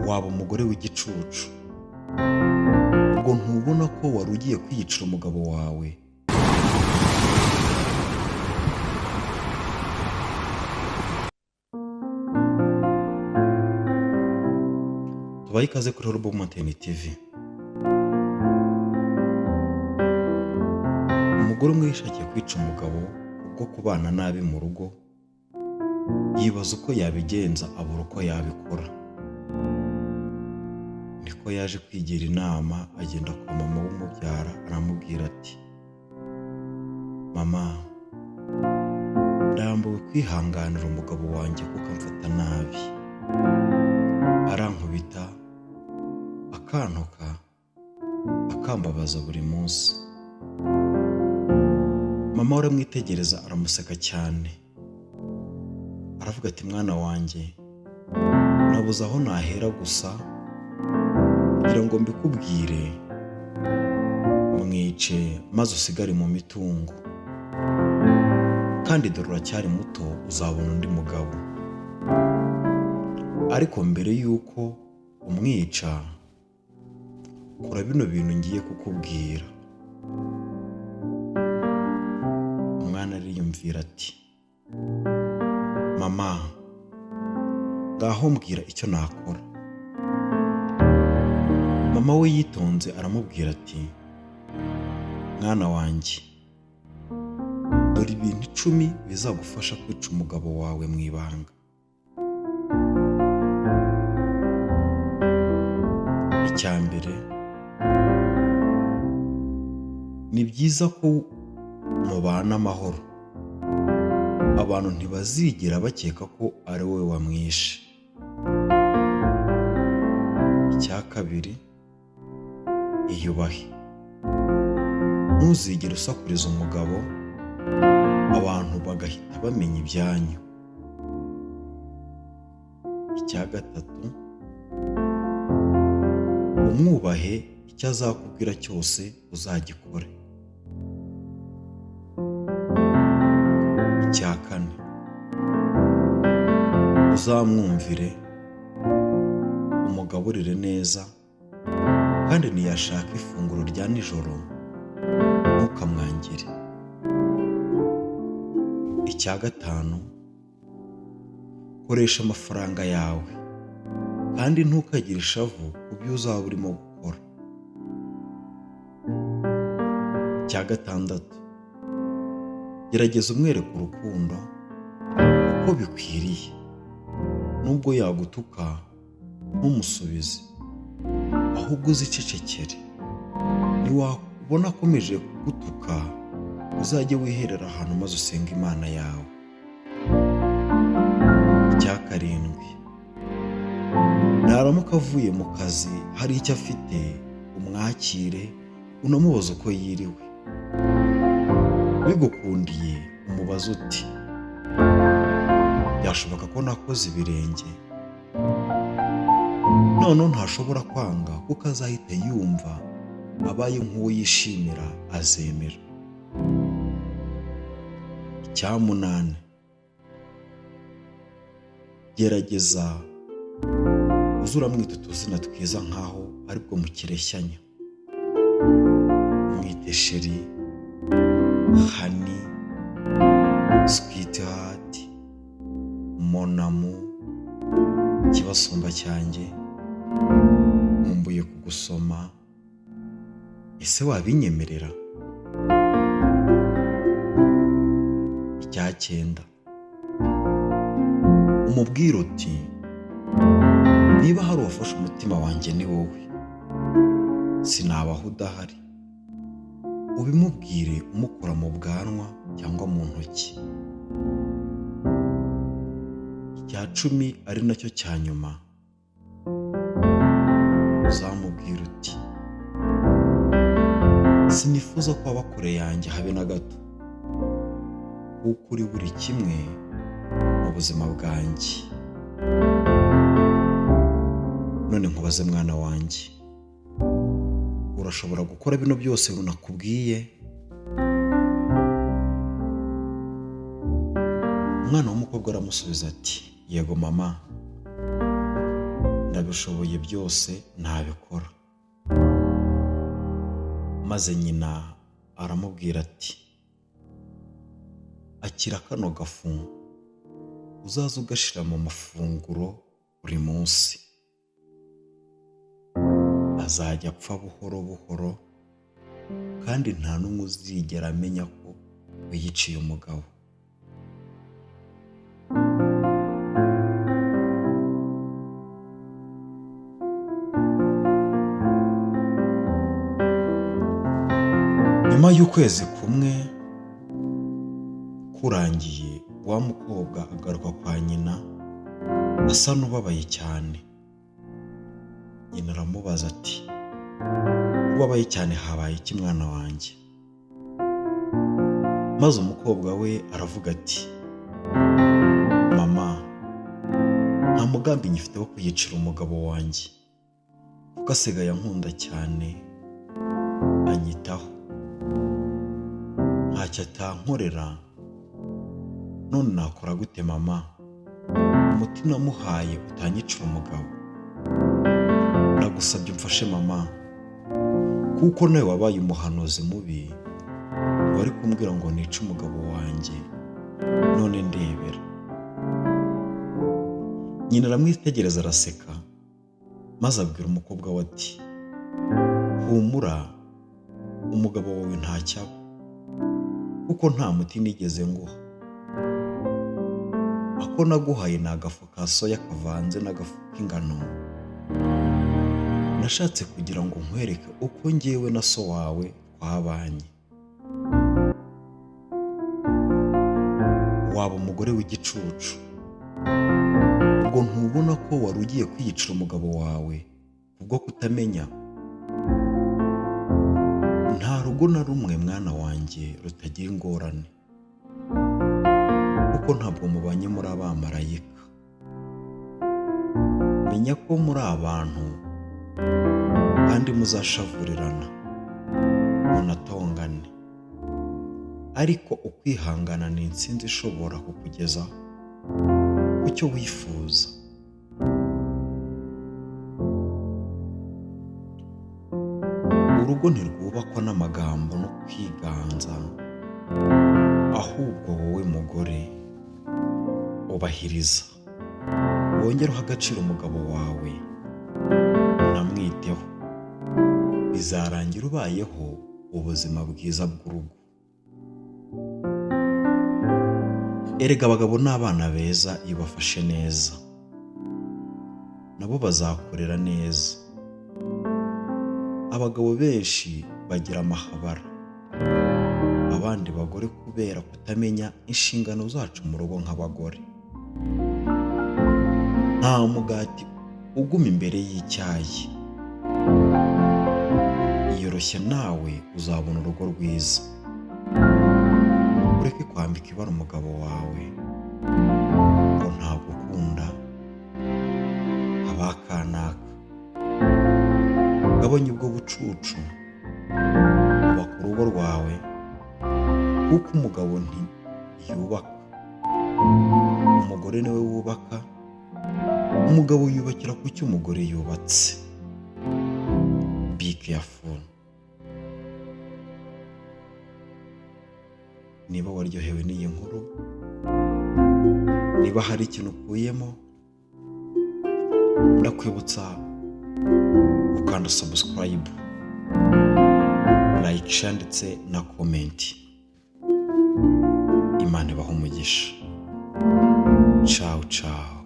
Waba umugore w'igicucu, ubwo ntubona ko wari ugiye kwiyicira umugabo wawe? Tubahe ikaze kuri Horrible Mountain TV. Umugore umwe yishakiye kwica umugabo kubwo kubana nabi mu rugo, yibaza uko yabigenza abura uko yabikora. Niko yaje kwigira inama, agenda kwa mama w'umubyara aramubwira ati: "Mama, ndambiwe kwihanganira umugabo wanjye kuko amfata nabi, arankubita, akantuka, akambabaza buri munsi." Mama we aramwitegereza aramuseka cyane, aravuga ati: "Mwana wanjye, nabuze aho nahera gusa kugira ngo mbikubwire, mwice maze usigare mu mitungo, kandi dore uracyari muto, uzabona undi mugabo. Ariko mbere y'uko umwica, kora bino bintu ngiye kukubwira." Umwana ariyumvira ati: "Mama, ngaho mbwira icyo nakora." Mama we yitonze aramubwira ati: "Mwana wanjye, dore ibintu 10 bizagufasha kwica umugabo wawe mu ibanga. Icya mbere, ni byiza ko mubana amahoro, abantu ntibazigera bakeka ko ari wowe wamwishe. Icya kabiri, iyubahe, ntuzigere usakuriza umugabo, abantu bagahita bamenya ibyanyu. Icya gatatu, umwubahe, icyo azakubwira cyose uzagikore. Icya kane, uzamwumvire, umugaburire neza, kandi ntiyashaka ifunguro rya nijoro ntukamwangire. Icya gatanu, koresha amafaranga yawe, kandi ntukagire ishavu ku byo uzaba urimo gukora. Icya gatandatu, gerageza umwereke urukundo uko bikwiriye, nubwo yagutuka ntumusubize, ahubwo uzicecekere. Niwabona akomeje kugutuka, uzajye wiherera ahantu maze usenge Imana yawe. Icya karindwi, naramuka avuye mu kazi hari icyo afite, umwakire, unamubaze uko yiriwe. Bigukundiye umubaze uti: byashoboka ko nakoze ibirenge? Noneho ntashobora kwanga, kuko azahita yumva abaye nk'uwo yishimira, azemera. Icya munani, gerageza uze uramwita utuzina twiza nkaho aribwo mukireshyanya. Mwite chéri, honey, sweetheart, mon amour, kibasumba cyanjye, nkumbuye kugusoma, ese wabinyemerera? Icya cyenda, umubwire uti: niba hari uwafashe umutima wanjye ni wowe, sinabaho udahari. Ubimubwire umukora mu bwanwa cyangwa mu ntoki. Icya 10 ari nacyo cya nyuma, uzamubwira uti: sinifuza ko waba kure yanjye habe na gato, kuko uri buri kimwe mu buzima bwanjye. None nkubaze mwana wanjye, urashobora gukora bino byose nakubwiye? Umwana w'umukobwa aramusubiza ati: yego mama, Ndabishoboye byose ntabikora. Maze nyina aramubwira ati akira kano gafu uzaze ugashira mu mafunguro buri munsi, azajya apfa buhoro buhoro kandi nta n'umwe uzigera amenya ko wiyiciye umugabo. Nyuma y'ukwezi kumwe kurangiye, wa mukobwa agaruka kwa nyina asa n'ubabaye cyane. Nyina aramubaza ati ubabaye cyane habaye iki mwana wanjye? Maze umukobwa we aravuga ati mama, nta mugambi nyifite wo kwiyicira umugabo wanjye kuko asigaye ankunda cyane, anyitaho, ntacyo atankorera. None nakora gute mama? Umuti namuhaye utanyicira umugabo. Ndagusabye umfashe mama, kuko nawe wabaye umuhanuzi mubi, wari kumbwira ngo nice umugabo wanjye, none ndebera. Nyina aramwitegereza araseka, maze abwira umukobwa we ati humura, umugabo wawe ntacyaba, kuko nta muti nigeze nguha. Ako naguhaye ni agafu ka soya kavanze n'agafu k'ingano. Nashatse kugira ngo nkwereke uko njyewe na so wawe twabanye. Waba umugore w'igicucu, ubwo ntubona ko wari ugiye kwiyicira umugabo wawe kubwo kutamenya? Nta rugo na rumwe mwana wanjye rutagira ingorane, kuko ntabwo mubanye muri abamarayika. Menya ko muri abantu kandi muzashavurirana munatongane, ariko ukwihangana ni intsinzi ishobora kukugeza ku cyo wifuza. Urugo ntirwubakwa n'amagambo no kwiganza, ahubwo wowe mugore ubahiriza, wongere uha agaciro umugabo wawe, unamwiteho, bizarangira ubayeho ubuzima bwiza bw'urugo. Erega abagabo n'abana beza iyo ubafashe neza, nabo bazakorera neza. Abagabo benshi bagira amahabara, abandi bagore kubera kutamenya inshingano zacu mu rugo nk'abagore. Nta mugati uguma imbere y'icyayi. Iyoroshye nawe uzabona urugo rwiza. Ureke kwambika ibara umugabo wawe ngo ntagukunda, abakanaka. Gabanya ubwo bucucu, ubaka urugo rwawe, kuko umugabo ntiyubaka, umugore niwe wubaka. Umugabo yubakira ku cyo umugore yubatse. Be careful. Niba waryohewe n'iyi nkuru, niba hari ikintu ukuyemo, ndakwibutsa gukanda subscribe, like, share ndetse na comment. Imana ibahe umugisha. Ciao ciao.